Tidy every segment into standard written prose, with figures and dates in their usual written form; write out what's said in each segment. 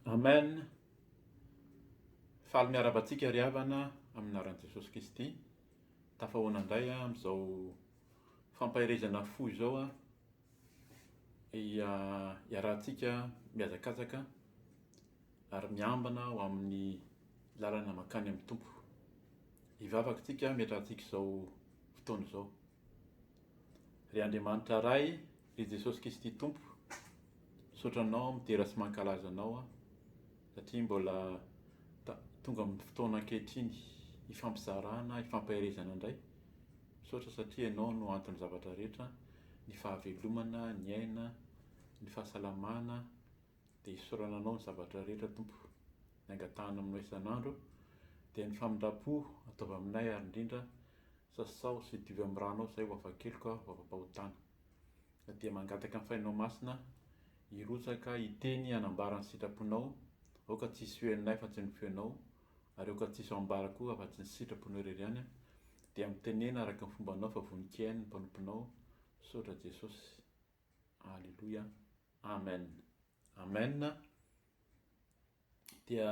Amen! Faly miarahaba antsika ry havana amin'ny anaran'i Jesosy Kristy. Tafahoana indray amin'izao fampaherezana fo izao iarahantsika mihazakazaka ary miambina ho amin'ny lalana mankany amin'ny Tompo. Hivavaka isika hametrahantsika izao fotoana izao. Ry Andriamanitra Ray, ry Jesosy Kristy Tompo, misaotra Anao, midera sy mankalaza Anao aho, satria mbola tonga amin'ny fotoana ankehitriny hifampizarana, hifampaherezana indray. Misaotra satria Ianao no anton'ny zavatra rehetra, ny fahavelomana, ny aina, ny fahasalamana, dia isaorana Anao ny zavatra rehetra Tompo. Ny angatahana aminao isan'andro dia ny famindram-po ataovy aminay ary indrindra Sasao sy diovy amin'ny ranao izay ho afa-keloka ho afa-pahotana. Na dia mangataka ny Fahinao Masina hirotsaka hiteny hanambara ny sitraponao, aoka tsy hisy feonay afa-tsy ny feonao, ary aoka tsy hisy ho ambara koa afa-tsy ny sitraponao irery ihany, dia mitenena araka ny fombanao fa vonon-kihaino ny mpanomponao. Misaotra Jesosy. Aleloia. Amen. Amen. Dia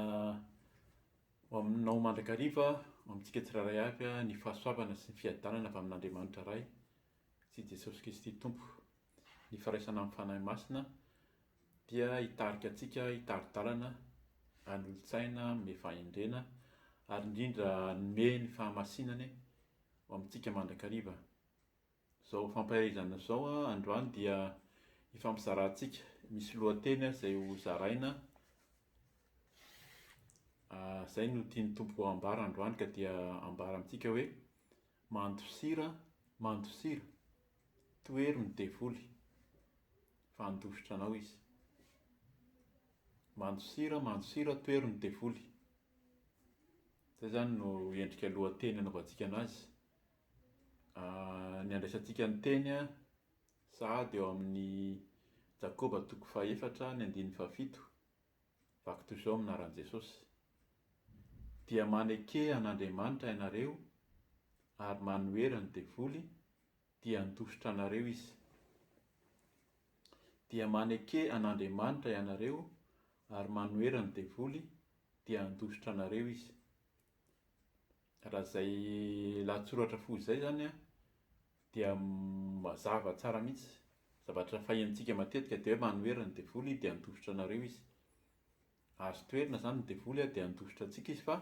ho aminao mandrakariva, ho amintsika tsirairay avy ny fahasoavana sy ny fiadanana avy amin'Andriamanitra Ray sy Jesosy Kristy Tompo. Ny firaisana amin'ny Fanahy Masina dia hitarika antsika hitari-dalana, hanolo-tsaina, hanome fahendrena ary indrindra hanome ny fahamasinany ho amintsika mandrakariva. Izao fampaherezana izao androany dia hifampizarantsika. Misy lohateny izay ho zaraina. Izay no tian'ny Tompo ambara androany ka dia ambara amintsika hoe mandosira, mandosira, tohero ny devoly fa handositra anao izy. Mandosira, mandosira, tohero ny devoly. Izay izany no endrika lohateny anaovantsika anazy. Ny andraisantsika ny teny sahady eo amin'ny Jakoba toko fahefatra ny andininy fahafito, vaky toy izao amin'ny anaran'i Jesosy, Dia maneke an'Andriamanitra ianareo ary manohera ny devoly, dia handositra anareo izy. Dia maneke an'Andriamanitra ianareo ary manohera ny devoly, dia handositra anareo izy. Raha izay lahatsoratra fohy izay izany an, dia mazava tsara mihitsy. Zavatra fahenontsika matetika dia hoe manohera ny devoly dia handositra anareo izy. Azo toherina izany ny devoly dia handositra antsika izy fa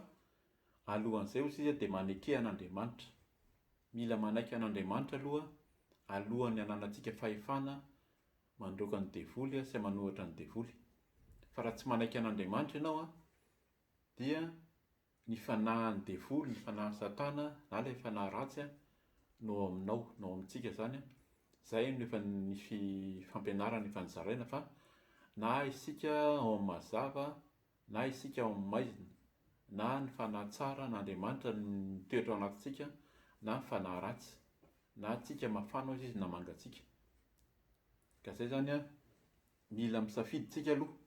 alohan'izay hozy izy dia maneke an'Andriamanitra. Mila manaiky an'Andriamanitra aloha alohan'ny hananantsika fahefana mandroaka ny devoly sy manohitra ny devoly. Fa raha tsy manaiky an'Andriamanitra ianao dia Ny fanahin'ny devoly, ny fanahin'i satana na ilay fanahy ratsy no ao aminao, no ao amintsika izany. Izay no efa nisy fampianarana efa nozaraina fa na isika ao amin'ny mazava na isika ao amin'ny maizina, na ny fanahy tsara an'Andriamanitra no mitoetra ao anatintsika na ny fanahy ratsy, na tsika mafana hozy izy na mangatsiaka. Ka izay izany an, mila misafidy tsika aloha.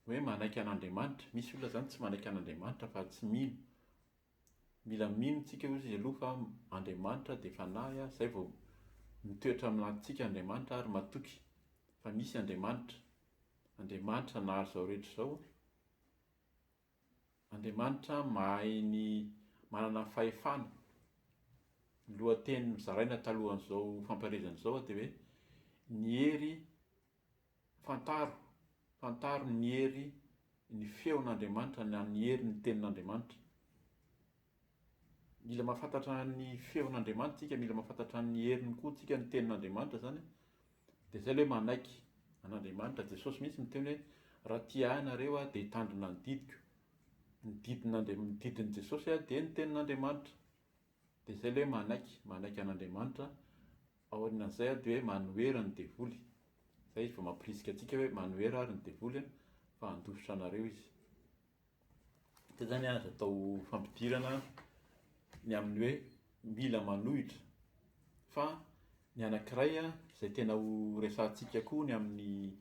Hoe manaiky an'Andriamanitra. Misy olona zany tsy manaiky an'Andriamanitra fa tsy mino. Mila mino tsika ozy izy aloha fa Andriamanitra dia fanahy a, zay vao mitoetra aminatintsika Andriamanitra ary matoky fa misy Andriamanitra. Andriamanitra nahary izao rehetra izao. Andriamanitra mahay ny manana ny fahefana. Ny lohateny nozaraina talohan'izao fampielezana izao dia hoe ny hery Fantaro, fantaro ny hery, ny feon'Andriamanitra na ny herin'ny tenin'Andriamanitra. Mila mahafantatra ny feon'Andriamanitra tsika, mila mahafantatra ny heriny koa tsika, ny tenin'Andriamanitra zany. Dia zay ilay hoe manaiky an'Andriamanitra. Jesosy mihitsy miteny hoe raha tia ahy nareo dia hitandrina ny didiko. Ny didin'Andri- ny didin'i Jesosy dia ny tenin'Andriamanitra. Dia izay ilay hoe manaiky, manaiky an'Andriamanitra. Aorianan'izay dia hoe manohera ny devoly. Izay izy vao mampirisika antsika hoe manohera ary ny devoly fa handositra anareo izy. Izay izany azo atao fampidirana ny amin'ny hoe mila manohitra. Fa ny anankiray izay tena ho resahantsika koa ny amin'ny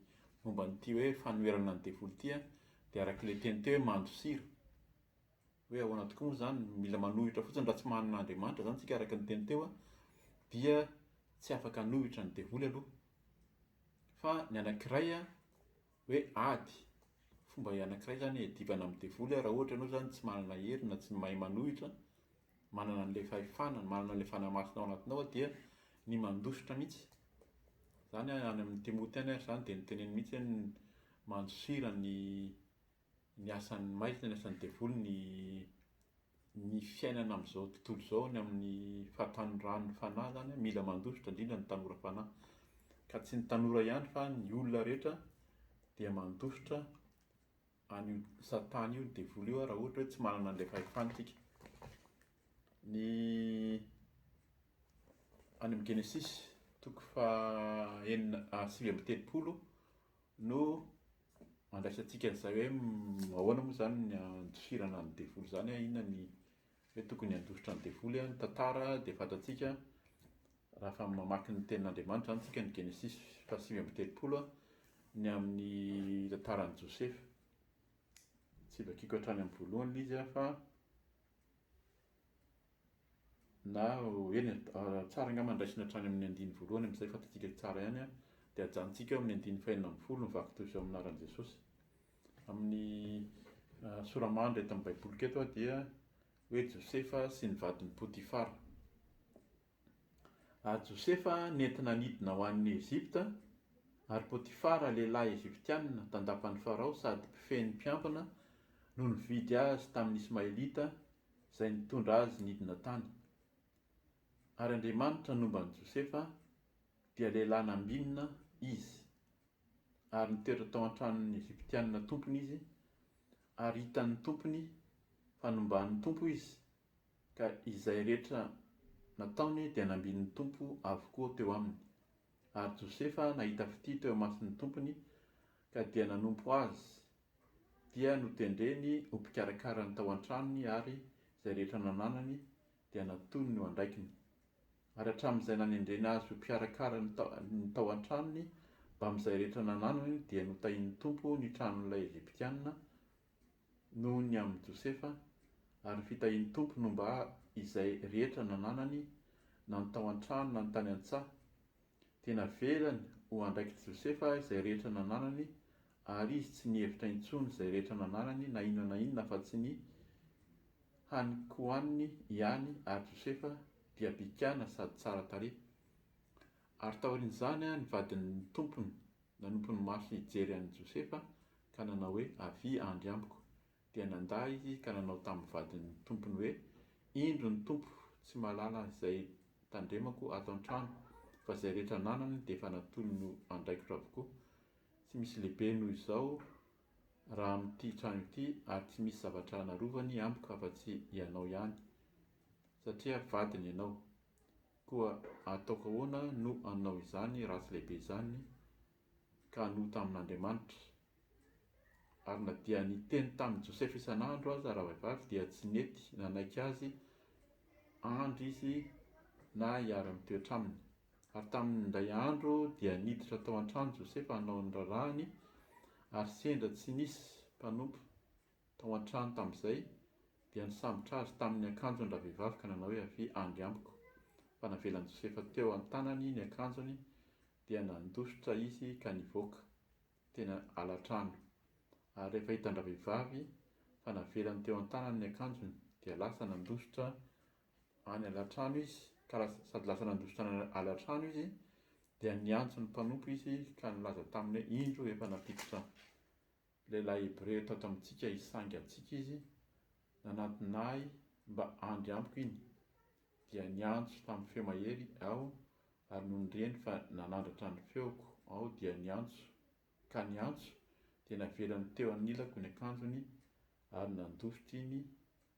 momba an'ity hoe fanoherana ny devoly ity dia araka ilay teny teo hoe mandosira. Hoe ahoana tokoa moa izany? Mila manohitra fotsiny raha tsy manana Andriamanitra izany tsika araka ny teny teo dia tsy afaka hanohitra ny devoly aloha. Fa ny anankiray hoe ady. Fomba anankiray izany hiadivana amin'ny devoly raha ohatra ianao izany tsy manana hery na tsy mahay manohitra, manana an'ilay fahefana, manana an'ilay Fanahy Masina ao anatinao dia ny mandositra mihitsy. Izany any amin'ny Timoty any ary izany dia noteneniny mihitsy hoe mandosira ny ny asan'ny maizina, ny asan'ny devoly, ny ny fiainana amin'izao tontolo izao, ny amin'ny fahatanoran'ny fanahy izany, mila mandositra indrindra ny tanora fanahy. Ka tsy ny tanora ihany fa ny olona rehetra dia mandositra an'io satana io, ny devoly io raha ohatra hoe tsy manana an'ilay fahefana isika. Ny any amin'ny Genesisy toko faha enina 39 no andraisantsika an'izay hoe ahoana moa izany ny andosirana ny devoly izany, inona ny hoe tokony handositra ny devoly. Ny tantara dia fantatsika raha fa mamaky ny tenin'Andriamanitra izany tsika ny Genesisy faha 39 ny amin'ny tantaran'i Josefa. Tsy vakiko hatrany amin'ny voalohany ilay izy fa Na eny e, tsara angamba ny raisina hatrany amin'ny andininy voalohany amin'izay fantatsika tsara ihany an, dia ajanontsika eo amin'ny andininy fahenina ambin'ny folo ny vaky toy izao amin'ny anaran'i Jesosy. Amin'ny sora-mandry eto amin'ny Baiboliko eto dia hoe Josefa sy ny vadin'i Potifara. Ary Josefa nentina nidina ho any Egypta, ary Potifara lehilahy Egyptiana tandapan'i Farao sady mpifehy ny mpiambina no nividy azy tamin'ny Ismaelita izay nitondra azy nidina tany. Ary Andriamanitra nomba an'i Josefa, dia lehilahy nambinina izy, ary nitoetra tao an-tranon'ny Egyptiana tompony izy, ary hitan'ny tompony fa nomban'ny Tompo izy, ka izay rehetra nataony dia nambinin'ny Tompo avokoa teo aminy. Ary Josefa nahita fitia teo imason'ny tompony, ka dia nanompo azy dia notendreny ho mpikarakara ny tao an-tranony ary izay rehetra nananany dia natolony ho andraikiny. Ary hatramin'izay nanendrena azy ho mpikarakara ny ny tao an-tranony mbamin'izay rehetra nananany dia notahian'ny Tompo ny tranon'ilay Egyptiana noho ny amin'i Josefa, ary ny fitahian'ny Tompo nomba izay rehetra nananany na ny tao an-trano na ny tany an-tsaha. Dia navelany ho andraikitr'i Josefa izay rehetra nananany, ary izy tsy nihevitra intsony izay rehetra nananany na inona na inona afa-tsy ny hanin-kohaniny ihany, ary Josefa dia bikàna sady tsara tarehy. Ary taorian'izany ny vadin'ny tompony nanompo ny masony hijery an'i Josefa ka nanao hoe, Avia handry amiko. Dia nandà izy ka nanao tamin'ny vadin'ny tompony hoe, Indro ny tompo tsy mahalala izay tandremako ato an-trano, fa izay rehetra ananany dia efa natolony ho andraikitro avokoa. Tsy misy lehibe noho izao raha amin'ity trano ity, ary tsy misy zavatra narovany amiko afa-tsy ianao ihany, satria vadiny ianao. Koa ataoko ahoana no hanao izany ratsy lehibe izany ka hanota amin'Andriamanitra? Ary na dia niteny tamin'i Josefa isan'andro aza ravehivavy dia tsy nety nanaiky azy handry izy na hiara-mitoetra aminy. Ary tamin'ny indray andro dia niditra tao an-trano Josefa hanao ny raharahany, ary sendra tsy nisy mpanompo tao an-trano tamin'izay, dia nisambotra azy tamin'ny akanjony ravehivavy ka nanao hoe, Avia handry amiko. Fa navelan'i Josefa teo an-tanany ny akanjony, dia nandositra izy ka nivoaka. teny alatrano. Ary rehefa hitan-dravehivavy fa navelany teo an-tanany ny akanjony, dia lasa nandositra any alatrano izy, ka lasa, sady lasa nandositra any alatrano izy, dia niantso ny mpanompo izy ka nilaza taminy hoe, Indro, efa nampiditra lehilahy hebreo tato amintsika hisangy antsika izy, nanatona ahy mba handry amiko iny. Dia niantso tamin'ny feo mahery aho, ary nony reny fa nanandratra ny feoko aho dia niantso ka niantso, dia navelany teo anilako ny akanjony ary nandositra iny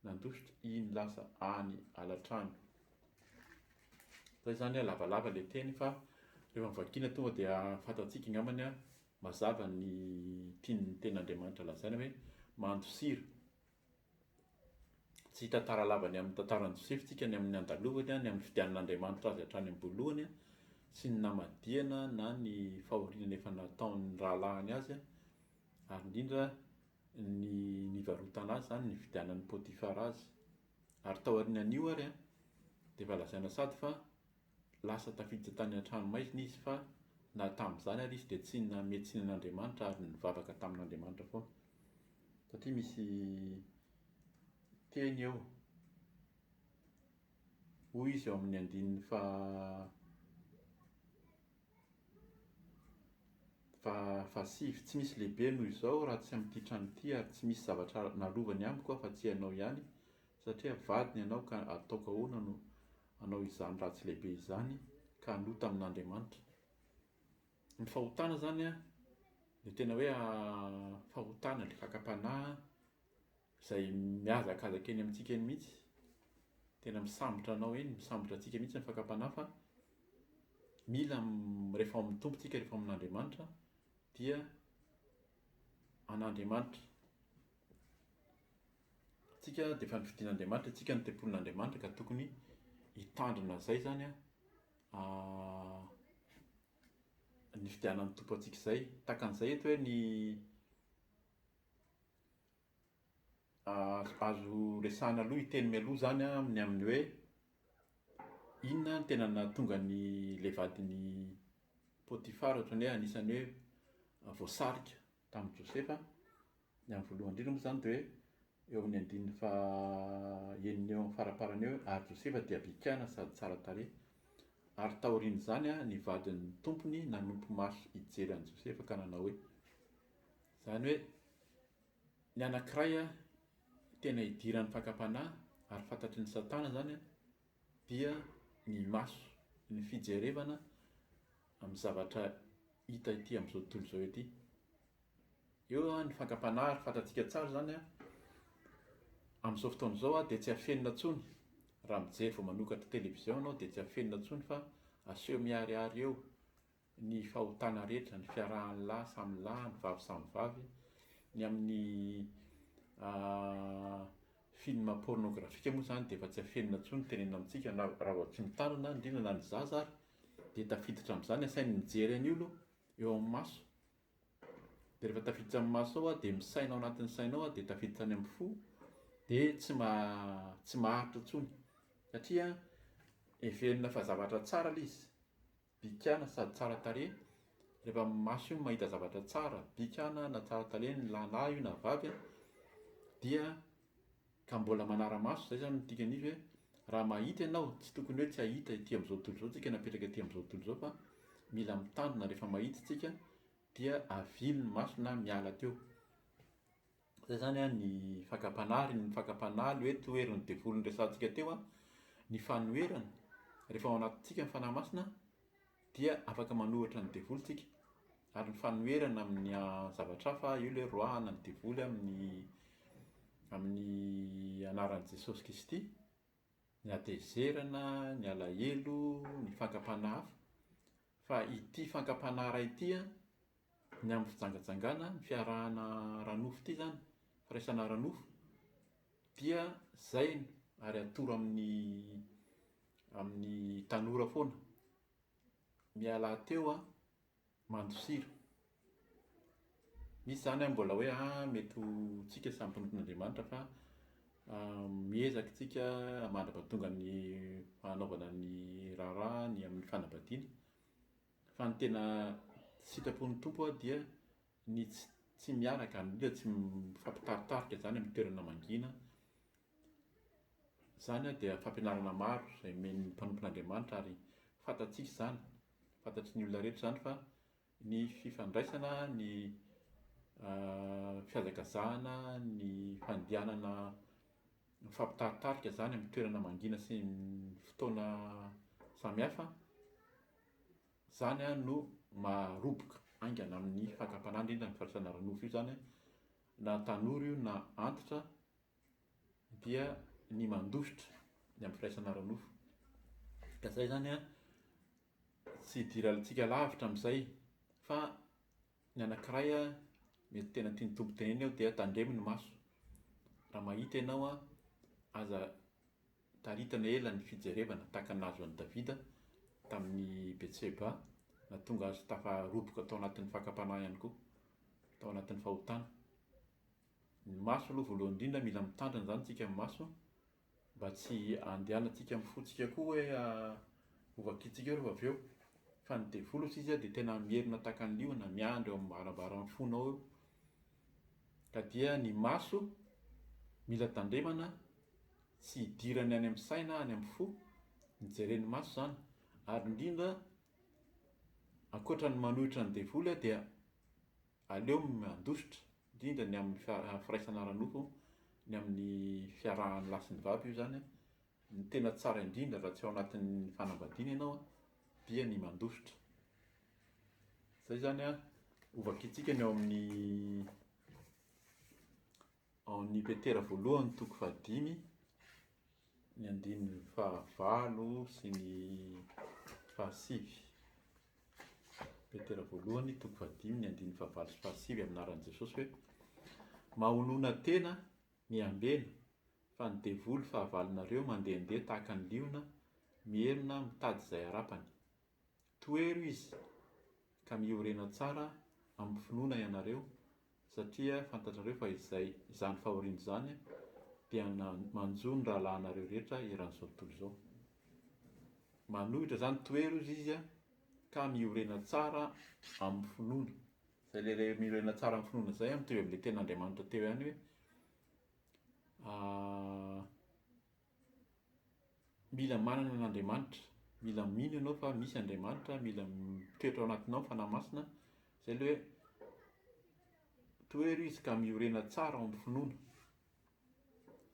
nandositra iny lasa any alatrano. Zay zany lavalava le teny fa rehefa mivakiana tonga dia fantatsika angambany mazava ny tian'ny tenin'Andriamanitra lazaina hoe mandosira. Tsy hitantara lava ny amin'ny tantaran'i Josefa isika, ny amin'ny nandalovany, ny amin'ny fidianan'Andriamanitra azy hatrany am-boalohany, sy ny namadihana na ny fahoriana efa nataon'ny rahalahiny azy, ary indrindra ny nivarotana azy izany, nividianan'i Potifara azy. Ary taorian'io ary dia efa lazaina sady fa lasa tafiditra tany an-tranomaizina izy fa na tamin'izany ary izy dia tsy namehy tsiny an'Andriamanitra ary nivavaka tamin'Andriamanitra foana. Satria misy teny eo. Hoy izy eo amin'ny andininy faha fahasivy, Tsy misy lehibe noho izao raha tsy amin'ity trano ity ary tsy misy zavatra nalovany amiko afa-tsy ianao ihany, satria vadiny ianao ka ataoko ahoana no hanao izany ratsy lehibe izany ka hanota amin'Andriamanitra. Ny fahotana izany an, ny tena hoe fahotana, ilay fakam-panahy izay mihazakazaka eny amintsika eny mihitsy, tena misambotra anao eny, misambotra antsika mihitsy ny fakam-panahy fa mila rehefa ao amin'ny Tompo tsika, rehefa ao amin'Andriamanitra dia an'Andriamanitra. Tsika dia efa nofidin'Andriamanitra, tsika no tempolin'Andriamanitra ka tokony hitandrina izay izany an. Nifidianan'ny Tompo antsika izay. Tahaka an'izay eto hoe ny azo resahina aloha hiteny mialoha izany an, ny amin'ny hoe inona no tena nahatonga ny ilay vadin'i Potifara ohatran'ny hoe anisan'ny hoe voasarika tamin'i Josefa. Ny amin'ny voalohany indrindra moa izany dia hoe eo amin'ny andininy faha enina eo amin'ny faraparany eo hoe ary Josefa dia bikàna sady tsara tarehy. Ary taorian'izany ny vadin'ny tompony nanompo maso hijery an'i Josefa ka nanao hoe, Izany hoe ny anankiray tena idiran'ny fakam-panahy ary fantatry ny satana izany dia ny maso, ny fijerevana amin'ny zavatra hita ety amin'izao tontolo izao ety. Eo ny fakam-panahy ary fantatsika tsara izany an, amin'izao fotoana izao dia tsy afenina intsony, raha mijery vao manokatra télévision ianao dia tsy afenina intsony fa aseho miharihary eo ny fahotana rehetra, ny fiarahan'ny lahy samy lahy, ny vavy samy vavy, ny amin'ny film pornographique moa izany dia efa tsy afenina intsony tenenina amintsika na raha vao tsy mitandrina indrindra na ny zaza ary dia tafiditra amin'izany, asainy mijery an'io aloha eo amin'ny maso. Dia rehefa tafiditra amin'ny maso ao dia misaina ao anatin'ny sainao ao dia tafiditra any amin'ny fo dia tsy tsy maharitra intsony satria heverina fa zavatra tsara ilay izy, bikàna sady tsara tarehy, rehefa ny maso io mahita zavatra tsara, bikàna na tsara tarehy ny lahy io na vavy dia ka mbola manara-maso, izay izany no dikan'izy hoe raha mahita ianao, tsy tokony hoe tsy hahita ety amin'izao tontolo izao tsika napetraka ety amin'izao tontolo izao fa mila mitandrina rehefa mahita isika dia avily ny maso na miala teo. Izay izany an ny fakam-panahy ary ny fakam-panahy ilay hoe toherin'ny devoly noresahantsika teo an, ny fanoherana rehefa ao anatintsika ny fanahy masina dia afaka manohitra ny devoly tsika ary ny fanoherana amin'ny zavatra hafa io ilay roahana ny devoly amin'ny amin'ny anaran'i Jesosy Kristy, ny hatezerana, ny alahelo, ny fakam-panahy hafa fa ity fakam-panahy iray ity an ny amin'ny fijangajangana, ny fiarahana ara-nofo ity izany, firaisana ara-nofo dia izay ary atoro amin'ny amin'ny tanora foana, mialà teo an, mandosira. Misy izany an mbola hoe ah mety ho tsika samy mpanompon'Andriamanitra fa miezaka tsika mandra-pahatonga ny fanaovana ny raharaha ny amin'ny fanambadiana fa ny tena sitrapon'ny Tompo dia ny tsy miaraka, indrindra tsy mifampitaritarika izany amin'ny toerana mangina. Izany dia fampianarana maro izay omen'ny mpanompon'Andriamanitra ary fantatsika izany, fantatry ny olona rehetra izany fa ny fifandraisana, ny fihazakazahana, ny fandehanana mifampitaritarika izany amin'ny toerana mangina sy fotoana samihafa, izany no maharoboka haingana amin'ny fakam-panahy indrindra ny firaisana ara-nofo io izany na tanora io na antitra dia ny mandositra ny amin'ny firaisana ara-nofo. Ka izay izany an, tsy idirantsika lavitra amin'izay fa ny anankiray an, mety tena tian'ny Tompo tenenina eo dia tandremo ny maso. Raha mahita ianao an, aza taritana ela ny fijerevana tahaka ny nahazo an'i Davida tamin'i Betseba, nahatonga azy tafaroboka tao anatin'ny fakam-panahy ihany koa, tao anatin'ny fahotana. Ny maso aloha voalohany indrindra mila mitandrina izany tsika amin'ny maso mba tsy andehanantsika amin'ny fontsika koa hoe hovakintsika eo rehefa avy eo fa ny devoly hozy izy dia tena mierona tahaka ny liona miandry eo amin'ny varambaran'ny fonao eo. Ka dia ny maso mila tandremana tsy hidirany any amin'ny saina, any amin'ny fo, ny jeren'ny maso izany. Ary indrindra ankoatra ny manohitra ny devoly dia aleo mandositra, indrindra ny amin'ny firaisana ara-nofo, ny amin'ny fiarahan'ny lahy sy ny vavy io izany. Ny tena tsara indrindra raha tsy ao anatin'ny fanambadiana ianao dia ny mandositra. Izay izany an, hovakintsika ny ao amin'ny ao amin'ny Petera voalohany toko fahadimy, ny andininy fahavalo sy ny fahasivy. Petera voalohany toko fahadimy, ny andininy fahavalo sy fahasivy amin'ny anaran'i Jesosy hoe mahonona tena Miambena, fa ny devoly fahavalonareo mandehandeha tahaka ny liona, mierona mitady izay harapany. Tohero izy, ka miorena tsara amin'ny finoana ianareo, satria fantatrareo fa izay izany fahoriana izany dia manjo ny rahalahinareo rehetra eran'izao tontolo izao. Manohitra izany, tohero izy, ka miorena tsara amin'ny finoana. Izay ilay ilay miorina tsara amin'ny finoana izay mitovy amin'ilay tenin'Andriamanitra teo ihany hoe mila manana an'Andriamanitra, mila mino ianao fa misy Andriamanitra, mila mitoetra ao anatinao ny Fanahy Masina, izay ilay hoe tohero izy ka miorena tsara ao amin'ny finoana.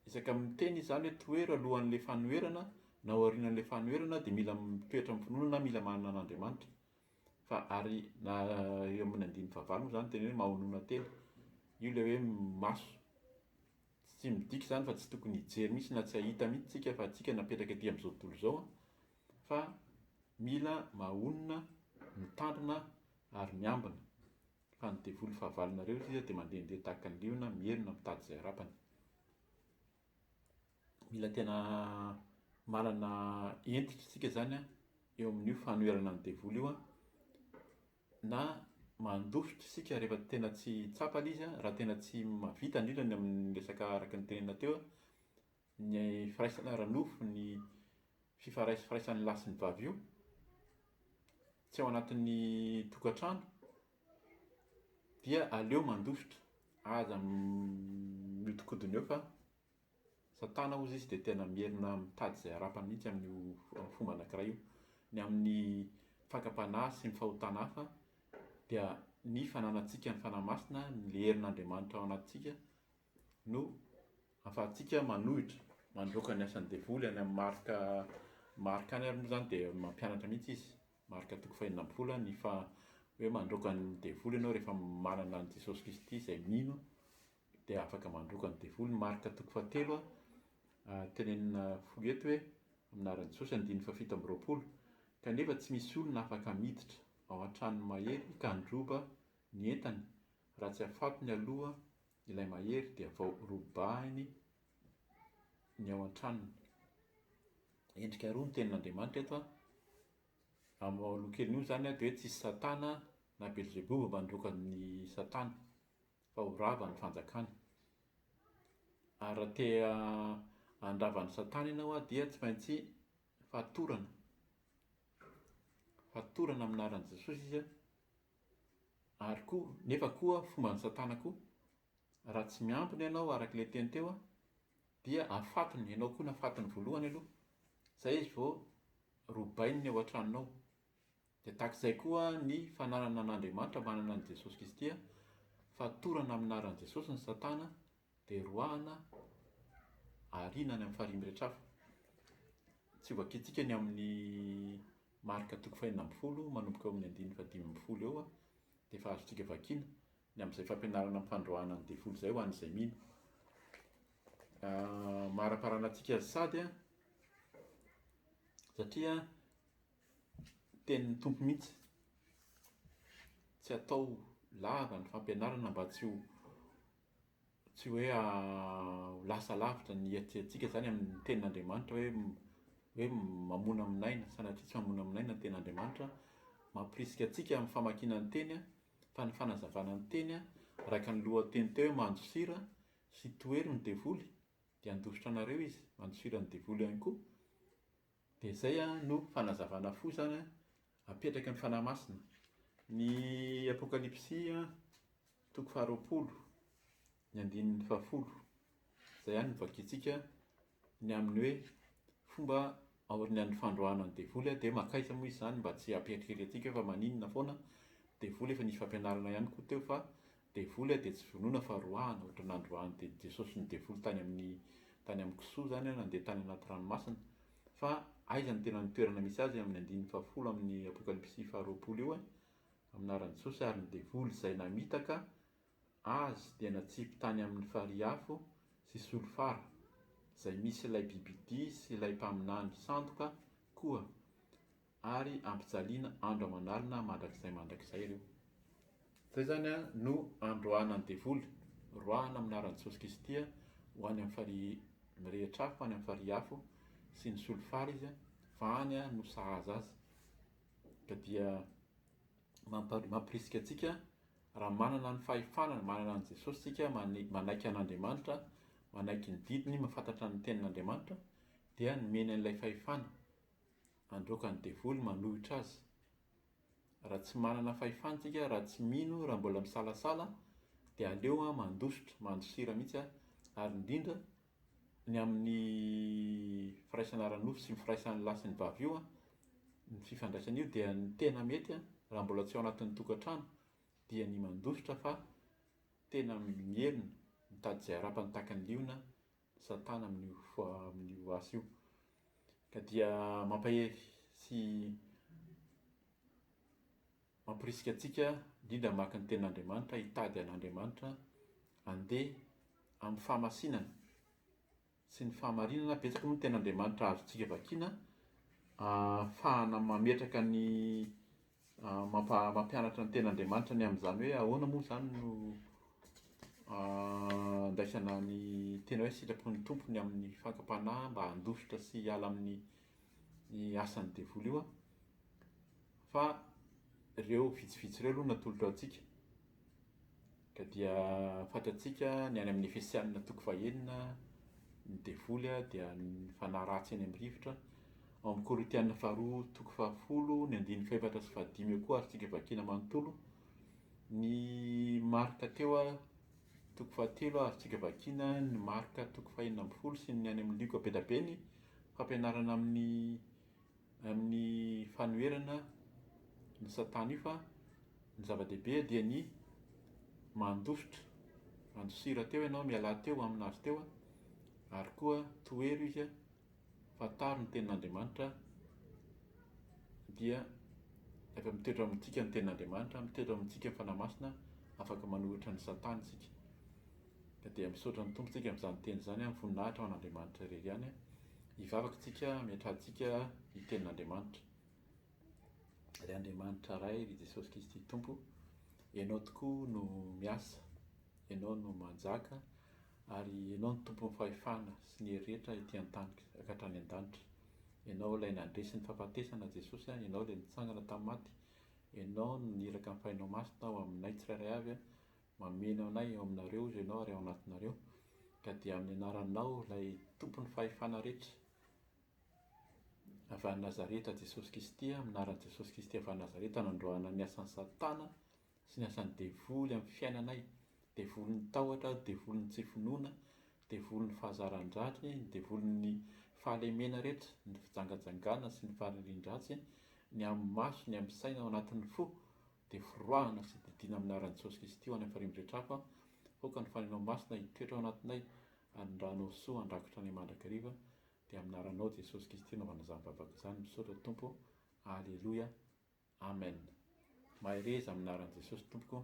Isaka miteny izy izany hoe tohero alohan'ilay fanoherana na aorianan'ilay fanoherana dia mila mitoetra amin'ny finoana na mila manana an'Andriamanitra. Fa ary na eo amin'ny andininy fahavalo moa izany teny hoe mahonona tena. Io ilay hoe maso. Tsy midika izany fa tsy tokony hijery mihitsy na tsy hahita mihitsy tsika fa tsika napetraka ety amin'izao tontolo izao fa mila mahonona, mitandrina ary miambina. Fa ny devoly fahavalonareo izy dia mandehandeha tahaka ny liona, mierona mitady izay harapany. Mila tena manana hentitra isika izany eo amin'io fanoherana ny devoly io na mandositra isika rehefa tena tsy tsapa ilay izy, raha tena tsy mahavita indrindra ny amin'ny resaka araka ny tenenina teo, ny firaisana ara-nofo, ny fifarais- firaisan'ny lahy sy ny vavy io, tsy ao anatin'ny tokantrano dia aleo mandositra, aza mihodinkodina eo fa Satana hozy izy dia tena mierona mitady izay harapany mihitsy amin'io fomba anankiray io. Ny amin'ny fakam-panahy sy ny fahotana hafa dia ny fananantsika ny Fanahy Masina, ny herin'Andriamanitra ao anatintsika no ahafahantsika manohitra, mandroaka ny asan'ny devoly any amin'ny Marka, Marka any ary moa izany dia mampianatra mihitsy izy, Marka toko fahenina ambin'ny folo ny fa hoe mandroaka ny devoly ianao rehefa manana an'i Jesosy Kristy izay mino dia afaka mandroaka ny devoly. Marka toko fahatelo tenenina fohy eto hoe amin'ny anaran'i Jesosy andininy fahafito amby roapolo kanefa tsy misy olona afaka miditra ao an-tranon'ny mahery ka handroba ny entany raha tsy afatony aloha ilay mahery dia vao robahiny ny ao an-tranony. Endrika roa ny tenin'Andriamanitra eto an. Amin'ny aloha kelin'io izany dia hoe tsisy Satana na Belzeboba mandroaka ny Satana fa ho rava ny fanjakany. Ary raha te handrava an'i Satana ianao dia tsy maintsy fatorana. Fatorana amin'ny anaran'i Jesosy izy an. Ary koa, nefa koa fomban'i Satana koa, raha tsy miambina ianao araka ilay teny teo an, dia afatony, ianao koa nafatony voalohany aloha, zay izy vao robainy ny ao an-tranonao. Dia tahaka izay koa ny fananana an'Andriamanitra, manana an'i Jesosy Kristy, fatorana amin'ny anaran'i Jesosy ny Satana, dia roahana, ariana any amin'ny farihy mirehitra afo. Tsy hovakintsika ny amin'ny Marka toko fahenina ambin'ny folo, manomboka eo amin'ny andininy fahadimy ambin'ny folo eo, dia efa azontsika vakiana ny amin'izay fampianarana amin'ny fandroahana ny devoly izay ho an'izay mino. Maraparana antsika sady satria tenin'ny Tompo mihitsy, tsy atao lava ny fampianarana mba tsy ho tsy hoe ho lasa lavitra ny eritreritsika izany amin'ny tenin'Andriamanitra hoe hoe mamono amin'aina, sanatria tsy mamono amin'aina ny tenin'Andriamanitra, mampirisika antsika amin'ny famakiana ny teny fa ny fanazavana ny teny araka ny lohateny teo hoe mandosira sy tohero ny devoly dia handositra anareo izy, mandosira ny devoly ihany koa, dia izay no fanazavana fohy izany apetraky ny Fanahy Masina. Ny Apokalypsy toko faharoapolo. Ny andininy fahafolo. Izay ihany no vakintsika ny amin'ny hoe fomba aorian'ny fandroahana ny devoly dia mankaiza moa izy izany mba tsy hampieritreritra antsika hoe fa maninona foana devoly efa nisy fampianarana ihany koa teo fa devoly dia tsy vonoina fa roahana ohatra nandroahan'i Jesosy ny devoly tany amin'ny tany amin'ny kisoa izany nandeha tany anaty ranomasina fa aiza no tena ny toerana misy azy amin'ny andininy fahafolo amin'ny apokalypsy faharoapolo io amin'ny anaran'i Jesosy ary ny devoly izay namitaka Azy dia natsipy tany amin'ny farihy afo sy solifara, izay misy ilay bibidia sy ilay mpaminany sandoka koa, ary ampijaliana andro aman'alina mandrakizay mandrakizay ireo. Izay izany no androahana ny devoly, roahana amin'ny anaran'i Jesosy Kristy ho any amin'ny farihy mirehitra afo, any amin'ny farihy afo sy ny solifara izy, fa any no sahaza azy. Ka dia mampirisika antsika Raha manana ny fahefana, manana an'i Jesosy isika, manaiky an'Andriamanitra, manaiky ny didiny, mahafantatra ny tenin'Andriamanitra, dia nomeny an'ilay fahefana handroaka ny devoly, manohitra azy. Raha tsy manana fahefana isika, raha tsy mino, raha mbola misalasala, dia aleo mandositra, mandosira mihitsy, ary indrindra ny amin'ny firaisana ara-nofo sy ny firaisan'ny lahy sy ny vavy io, ny fifandraisana io dia ny tena mety raha mbola tsy ao anatin'ny tokantrano dia ny mandositra fa tena mihelina, mitady izay harapany tahaka ny liona satana amin'io amin'io asa io. Ka dia mampahery sy Mamporisika antsika indrindra hamaky ny Tenin'Andriamanitra, hitady an'Andriamanitra, handeha amin'ny fahamasinana sy ny fahamarinana. Betsaka moa ny Tenin'Andriamanitra azontsika vakiana ahafahana mametraka ny mampianatra ny Tenin'Andriamanitra ny amin'izany hoe ahoana moa izany no andraisana ny tena hoe sitrapon'ny Tompo ny amin'ny fakam-panahy mba handositra sy hiala amin'ny asan'ny devoly io. Fa ireo vitsivitsy ireo aloha natolotra antsika. Ka dia fantatsika ny any amin'ny Efesianina toko fahenina, ny devoly dia ny fanahy ratsy eny amin'ny rivotra. Ao amin'ny Korintianina faharoa toko fahafolo, ny andininy fahefatra sy fahadimy eo koa azontsika vakiana manontolo. Ny Marka teo toko fahatelo azontsika vakiana, ny Marka toko fahenina ambin'ny folo sy ny any amin'ny Lioka be dia be ny fampianarana amin'ny amin'ny fanoherana ny satana io fa ny zava-dehibe dia ny mandositra, mandosira teo ianao, mialà teo aminazy teo ary koa tohero izy, fantaro ny tenin'Andriamanitra dia rehefa mitoetra amintsika ny tenin'Andriamanitra, mitoetra amintsika ny Fanahy Masina, afaka manohitra ny satana isika. Ka dia misaotra ny Tompo tsika amin'izany teny izany an, voninahitra ho an'Andriamanitra irery ihany an. Hivavaka tsika hametrahantsika ny tenin'Andriamanitra. Ry Andriamanitra Ray, ry Jesosy Kristy Tompo, Ianao tokoa no miasa, Ianao no manjaka, ary Ianao no Tompon'ny fahefana sy ny hery rehetra ety an-tany ka hatrany an-danitra. Ianao ilay nandresy ny fahafatesana Jesosy an, Ianao ilay nitsangana tamin'ny maty, Ianao no niraka ny Fahinao Masina ao aminay tsirairay avy an, Mameno anay eo aminareo izy ianao ary ao anatinareo, ka dia amin'ny anaranao ilay Tompon'ny fahefana rehetra, avy any Nazareta Jesosy Kristy, amin'ny anaran'i Jesosy Kristy avy any Nazareta nandroahana ny asan'i Satana sy ny asan'ny devoly amin'ny fiainanay, devolin'ny tahotra, devolin'ny tsy finoana, devolin'ny fahazaran-dratsy, ny devolin'ny fahalemena rehetra, ny fijangajangana sy ny fanirian-dratsy, ny amin'ny maso, ny amin'ny saina ao anatin'ny fo, dia foroahana sy didiana amin'ny anaran'i Jesosy Kristy ho any amin'ny farihy mirehetra hafa, aoka ny Fanahinao Masina hitoetra ao anatinay ary ny Ranao soa handrakotra anay mandrakariva, dia amin'ny anaranao Jesosy Kristy anaovana izany vavaka izany, misaotra Tompo, Aleloia, Amen. Mahereza amin'ny anaran'i Jesosy Tompoko,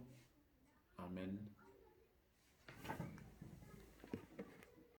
Amen.